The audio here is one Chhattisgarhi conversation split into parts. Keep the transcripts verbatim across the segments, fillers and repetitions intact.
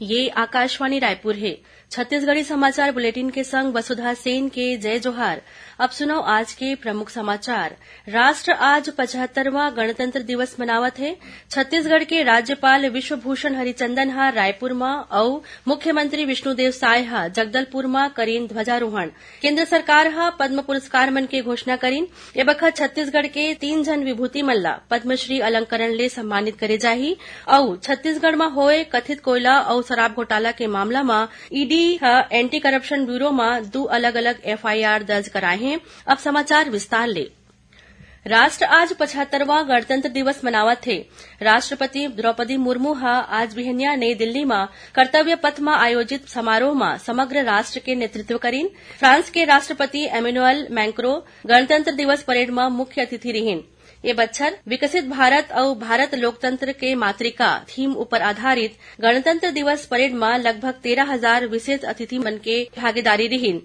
ये आकाशवाणी रायपुर हे। छत्तीसगढ़ी समाचार बुलेटिन के संग वसुधा सेन के जय जोहार। अब सुनव आज के प्रमुख समाचार। राष्ट्र आज पचहत्तरवां गणतंत्र दिवस मनावत हे। छत्तीसगढ़ के राज्यपाल विश्वभूषण हरिचंदन ह रायपुर म अउ मुख्यमंत्री विष्णुदेव साय ह जगदलपुर म करीन ध्वजारोहण। केंद्र सरकार ह पद्म पुरस्कार मन के घोषणा करीन। ए बखत छत्तीसगढ़ के तीन झन विभूति मन ला पद्मश्री अलंकरण ले सम्मानित करे जाही अउ छत्तीसगढ़ म होए कथित कोयला अउ शराब घोटाला के मामला म ईडी ह एंटी करप्शन ब्यूरो म दू अलग-अलग एफआईआर दर्ज कराए हे। अब समाचार विस्तार ले। राष्ट्र आज पचहत्तरवां गणतंत्र दिवस मनावत हे। राष्ट्रपति द्रौपदी मुर्मू ह आज बिहनिया नई दिल्ली म कर्तव्य पथ म आयोजित समारोह म समग्र राष्ट्र के नेतृत्व करीन। फ्रांस के राष्ट्रपति एमेनुअल मैक्रों गणतंत्र दिवस परेड म मुख्य अतिथि रिहीन। ए बछर विकसित भारत अउ भारत लोकतंत्र के मातृका थीम ऊपर आधारित गणतंत्र दिवस परेड म लगभग तेरह हजार विशेष अतिथि मन के भागीदारी रिहीन।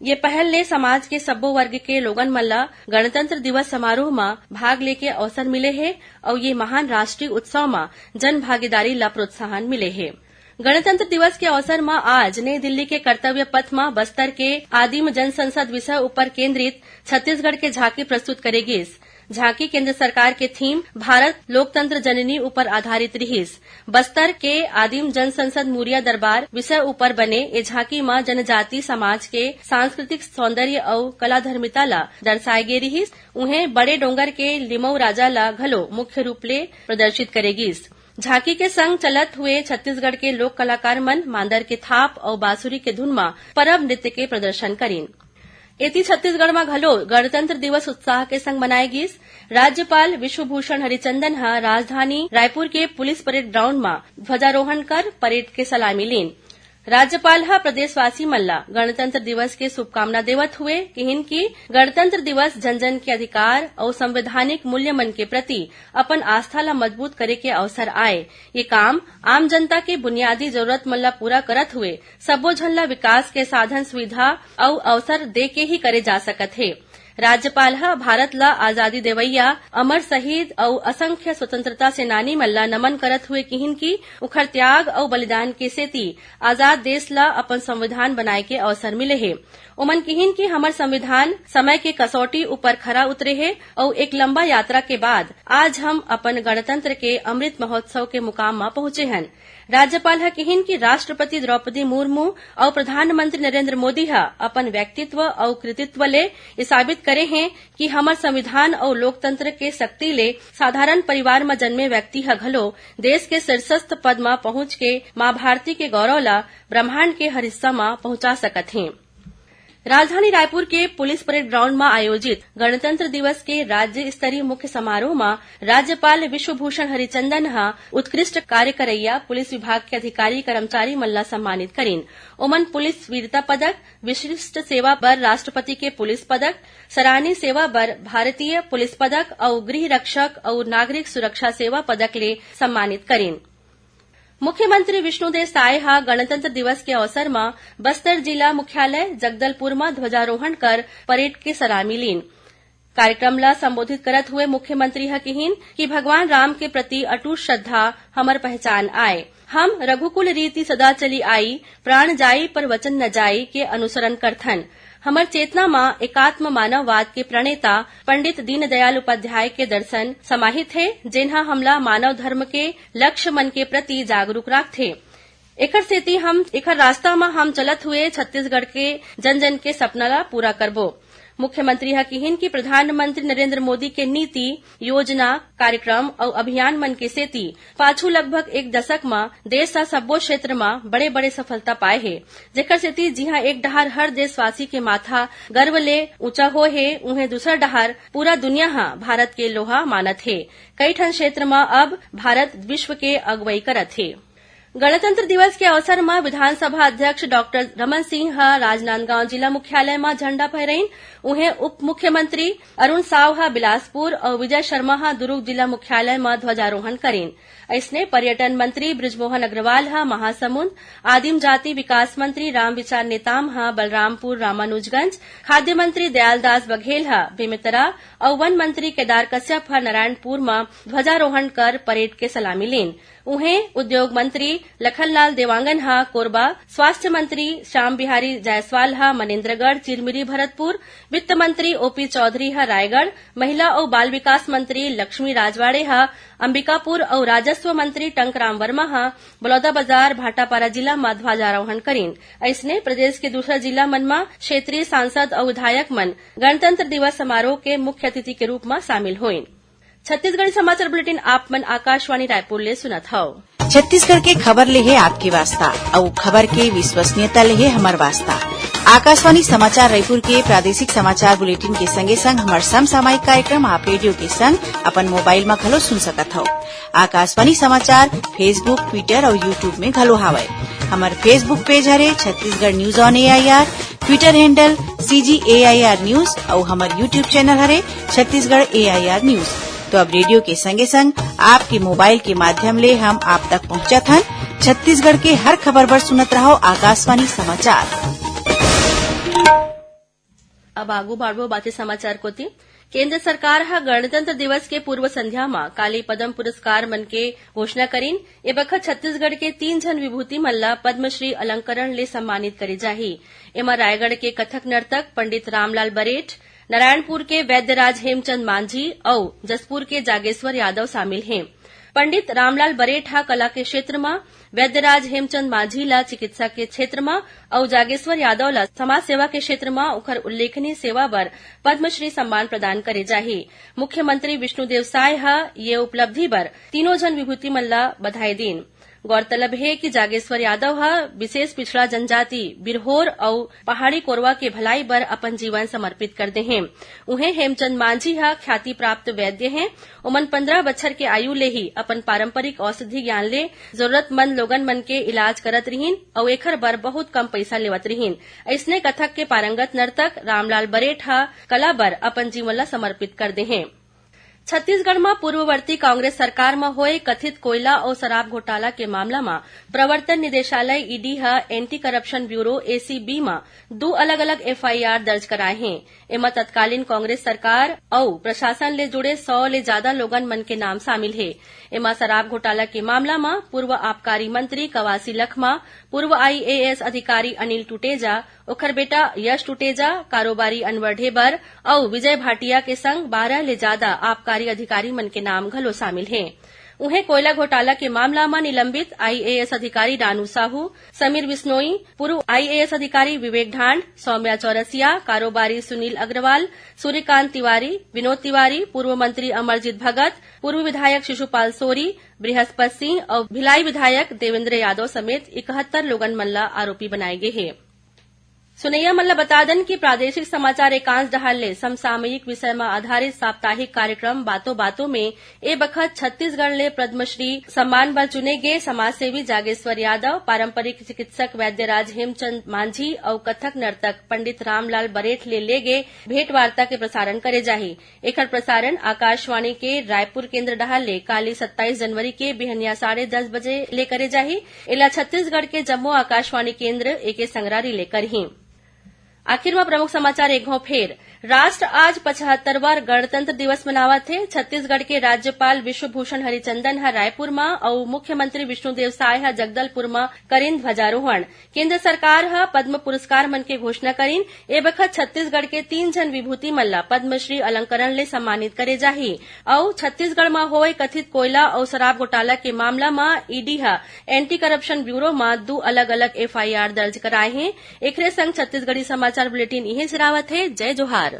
ये पहल ले समाज के सब्बो वर्ग के लोगन मन ल गणतंत्र दिवस समारोह म भाग लेके अवसर मिले हे अउ ये महान राष्ट्रीय उत्सव म जन भागीदारी ल प्रोत्साहन मिले हे। गणतंत्र दिवस के अवसर म आज नई दिल्ली के कर्तव्य पथ म बस्तर के आदिम जनसंसद विषय ऊपर केंद्रित छत्तीसगढ़ के झांकी प्रस्तुत करे गिस। झांकी केंद्र सरकार के थीम भारत लोकतंत्र जननी ऊपर आधारित रिहिस। बस्तर के आदिम जनसंसद मुरिया दरबार विषय ऊपर बने ए झांकी म जनजाति समाज के सांस्कृतिक सौंदर्य अउ कलाधर्मिता ल दर्शाए गे रिहिस। उहें, बड़े डोंगर के लिमऊ राजा ल घलो मुख्य रूप ले प्रदर्शित करे गिस। झांकी के संग चलत हुए छत्तीसगढ़ के लोक कलाकार मन मांदर के थाप अउ बांसुरी के धुन म परब नृत्य के प्रदर्शन करिन। एती छत्तीसगढ़ म घलो गणतंत्र दिवस उत्साह के संग मनाए गिस। राज्यपाल विश्वभूषण हरिचंदन ह राजधानी रायपुर के पुलिस परेड ग्राउंड म ध्वजारोहण कर परेड के सलामी लीन। राज्यपाल ह प्रदेशवासी मन ला गणतंत्र दिवस के शुभकामना देवत हुए किहिन कि गणतंत्र दिवस जन-जन के अधिकार अउ संवैधानिक मूल्य मन के प्रति अपन आस्था ला मजबूत करे के अवसर आय। ये काम आम जनता के बुनियादी जरूरत मन ला पूरा करत हुए सब्बो झन ला विकास के साधन सुविधा अउ अवसर दे के ही करे जा सकत हे। राज्यपाल ह भारत ला आजादी देवइया अमर शहीद अउ असंख्य स्वतंत्रता सेनानी मन ला नमन करत हुए किहिन कि उखर त्याग अउ बलिदान के सेती आजाद देश ला अपन संविधान बनाए के अवसर मिले हे। ओमन किहिन कि हमर संविधान समय के कसौटी ऊपर खरा उतरे हे अउ एक लंबा यात्रा के बाद आज हम अपन गणतंत्र के अमृत महोत्सव के मुकाम म पहुंचे हन। राज्यपाल ह किहिन कि राष्ट्रपति द्रौपदी मुर्मू अउ प्रधानमंत्री नरेंद्र मोदी ह अपन व्यक्तित्व अउ कृतित्व ले ये साबित करे हें कि हमर संविधान अउ लोकतंत्र के शक्ति ले साधारण परिवार म जन्मे व्यक्ति ह घलो देश के शीर्षस्थ पद म पहुंच के मां भारती के गौरव ल ब्रह्मांड के हर हिस्सा म पहुंचा सकत हे। राजधानी रायपुर के पुलिस परेड ग्राउंड म आयोजित गणतंत्र दिवस के राज्य स्तरीय मुख्य समारोह म राज्यपाल विश्वभूषण हरिचंदन ह उत्कृष्ट कार्य करइया पुलिस विभाग के अधिकारी कर्मचारी मन ला सम्मानित करिन। ओमन पुलिस वीरता पदक, विशिष्ट सेवा बर राष्ट्रपति के पुलिस पदक, सराहनीय सेवा बर भारतीय पुलिस पदक अउ गृह रक्षक अउ नागरिक सुरक्षा सेवा पदक ले सम्मानित करिन। मुख्यमंत्री विष्णुदेव साय ह गणतंत्र दिवस के अवसर म बस्तर जिला मुख्यालय जगदलपुर म ध्वजारोहण कर परेड के सलामी लीन। कार्यक्रम ला संबोधित करत हुए मुख्यमंत्री ह किहिन कि भगवान राम के प्रति अटूट श्रद्धा हमर पहचान आय। हम रघुकुल रीति सदा चली आई, प्राण जाई पर वचन न जाई के अनुसरण करथन। हमर चेतना म एकात्म मानववाद के प्रणेता पंडित दीनदयाल उपाध्याय के दर्शन समाहित हे, जेन ह हमला मानव धर्म के लक्ष्य मन के प्रति जागरूक राखथे। एखर सेती हम, एखर रास्ता म हम चलत हुए छत्तीसगढ़ के जन-जन के सपना ला पूरा करबो। मुख्यमंत्री ह किहिन कि प्रधानमंत्री नरेंद्र मोदी के नीति, योजना, कार्यक्रम अउ अभियान मन के सेती पाछू लगभग एक दशक म देश ह सब्बो क्षेत्र म बड़े-बड़े सफलता पाए हे, जेकर सेती जिहां एक डहार हर देशवासी के माथा गर्व ले ऊंचा होए हे, उहें दूसर डहार पूरा दुनिया ह भारत के लोहा मानत हे। कई ठन क्षेत्र म अब भारत विश्व के अगुवई करत हे। गणतंत्र दिवस के अवसर म विधानसभा अध्यक्ष डॉक्टर रमन सिंह ह राजनांदगांव जिला मुख्यालय म झंडा फहराइन। उहें, उप मुख्यमंत्री अरुण साव ह बिलासपुर अउ विजय शर्मा ह दुरूग जिला मुख्यालय म ध्वजारोहण करिन। अइसने, पर्यटन मंत्री बृजमोहन अग्रवाल ह महासमुंद, आदिम जाति विकास मंत्री रामविचार नेताम ह बलरामपुर रामानुजगंज, खाद्य मंत्री दयालदास बघेल ह बेमेतरा अउ वन मंत्री केदार कश्यप ह नारायणपुर म ध्वजारोहण कर परेड के सलामी लीन। उहें, उद्योग मंत्री लखनलाल देवांगन ह कोरबा, स्वास्थ्य मंत्री श्याम बिहारी जायसवाल ह मनेन्द्रगढ़, चिरमिरी भरतपुर, वित्त मंत्री ओपी चौधरी ह रायगढ़, महिला अउ बाल विकास मंत्री लक्ष्मी राजवाड़े ह अंबिकापुर अउ राजस्व मंत्री टंकराम वर्मा ह बलौदाबाजार भाटापारा जिला म ध्वजारोहण करिन। अइसने प्रदेश के दूसरा जिला मन म क्षेत्रीय सांसद अउ विधायक मन गणतंत्र दिवस समारोह के मुख्य अतिथि के रूप म शामिल होइन। छत्तीसगढ़ी समाचार बुलेटिन आप मन आकाशवाणी रायपुर ले सुनत हव। छत्तीसगढ़ के खबर ले हे आपके वास्ता, अउ खबर के विश्वसनीयता ले हे हमर वास्ता। आकाशवाणी समाचार रायपुर के प्रादेशिक समाचार बुलेटिन के संगे संग हमर समसामयिक कार्यक्रम आप रेडियो के संग अपन मोबाइल म घलो सुन सकत हव। आकाशवाणी समाचार Facebook, Twitter अउ YouTube में घलो हावय। हमर Facebook पेज हरे Chhattisgarh news on AIR, Twitter handle CG AIR news अउ हमर YouTube चैनल हरे छत्तीसगढ़ एआईआर न्यूज। तो अब रेडियो के संगे संग आपके मोबाइल के माध्यम ले हम आप तक पहुंचत हन। छत्तीसगढ़ के हर खबर बर सुनत रहव आकाशवाणी समाचार। अब आगू बढ़बो बाचे समाचार कोति। केंद्र सरकार ह गणतंत्र दिवस के पूर्व संध्या म काली पद्म पुरस्कार मन के घोषणा करिन। ए बखत छत्तीसगढ़ के तीन झन विभूति मन ल पद्मश्री अलंकरण ले सम्मानित करे जाही। एमा रायगढ़ के कथक नर्तक पंडित रामलाल बरेठ, नारायणपुर के वैद्यराज हेमचंद मांझी अउ जशपुर के जागेश्वर यादव शामिल हें। पंडित रामलाल बरेठ ह कला के क्षेत्र म, वैद्यराज हेमचंद मांझी ल चिकित्सा के क्षेत्र म अउ जागेश्वर यादव ल समाज सेवा के क्षेत्र म उखर उल्लेखनीय सेवा बर पद्मश्री सम्मान प्रदान करे जाही। मुख्यमंत्री विष्णुदेव साय ह ये उपलब्धि बर तीनों झन विभूति मन ल बधाई दीन। गौरतलब हे कि जागेश्वर यादव ह विशेष पिछड़ा जनजाति बिरहोर अउ पहाड़ी कोरवा के भलाई बर अपन जीवन समर्पित कर दे हें। उहें, हेमचंद मांझी ह ख्याति प्राप्त वैद्य हें। ओमन पंद्रह बछर के आयु ले ही अपन पारंपरिक औषधि ज्ञान ले जरूरतमंद लोगन मन के इलाज करत रिहिन अउ एखर बर बहुत कम पइसा लेवत रिहिन। अइसने कथक के पारंगत नर्तक रामलाल बरेठ ह कला बर अपन जीवन ल समर्पित कर दे हें। छत्तीसगढ़ म पूर्ववर्ती कांग्रेस सरकार म होए कथित कोयला अउ शराब घोटाला के मामला म प्रवर्तन निदेशालय, ईडी, ह एंटी करप्शन ब्यूरो, एसीबी, म दू अलग-अलग एफआईआर दर्ज कराए हें। एमा तत्कालीन कांग्रेस सरकार अउ प्रशासन ले जुड़े सौ ले जादा लोगन मन के नाम शामिल हे। एमा शराब घोटाला के मामला म पूर्व आबकारी मंत्री कवासी लखमा, पूर्व आईएएस अधिकारी अनिल टुटेजा, ओखर बेटा यश टुटेजा, कारोबारी अनवर ढेबर अउ विजय भाटिया के संग बारह ले जादा आबकारी अधिकारी मन के नाम घलो शामिल हे। उहें, कोयला घोटाला के मामला म निलंबित आईएएस अधिकारी रानू साहू, समीर बिश्नोई, पूर्व आईएएस अधिकारी विवेक ढांड, सौम्या चौरसिया, कारोबारी सुनील अग्रवाल, सूर्यकांत तिवारी, विनोद तिवारी, पूर्व मंत्री अमरजीत भगत, पूर्व विधायक शिशुपाल सोरी, बृहस्पत सिंह अउ भिलाई विधायक देवेंद्र यादव समेत इकहत्तर लोगन मन ल आरोपी बनाए गे हे। सुनइया मन ल बता दन कि प्रादेशिक समाचार एकांश डहार ले समसामयिक विषय म आधारित साप्ताहिक कार्यक्रम बातों बातों में ए बखत छत्तीसगढ़ ले पद्मश्री सम्मान बर चुने गे समाजसेवी जागेश्वर यादव, पारंपरिक चिकित्सक वैद्यराज हेमचंद मांझी अउ कथक नर्तक पंडित रामलाल बरेठ ले ले गे भेंट वार्ता के प्रसारण करे जाही। एखर प्रसारण आकाशवाणी के रायपुर केंद्र डहार ले काली सत्ताईस जनवरी के बिहनिया साढ़े दस बजे ले करे जाही। एला छत्तीसगढ़ के जम्मो आकाशवाणी केंद्र एके संगरा रिले करही। आखिर म प्रमुख समाचार एक घौं फेर। राष्ट्र आज पचहत्तरवां गणतंत्र दिवस मनावत हे। छत्तीसगढ़ के राज्यपाल विश्वभूषण हरिचंदन ह रायपुर म अउ मुख्यमंत्री विष्णुदेव साय ह जगदलपुर म करिन ध्वजारोहण। केंद्र सरकार ह पद्म पुरस्कार मन के घोषणा करिन। ए बखत छत्तीसगढ़ के तीन झन विभूति मन ल पद्मश्री अलंकरण ले सम्मानित करे जाही। अउ छत्तीसगढ़ म होए कथित कोयला अउ शराब घोटाला के मामला म ईडी ह एंटी करप्शन ब्यूरो म दू अलग-अलग एफआईआर दर्ज कराए हे। एखरे संग छत्तीसगढ़ी समाचार बुलेटिन इहें सिरावत हे। जय जोहार।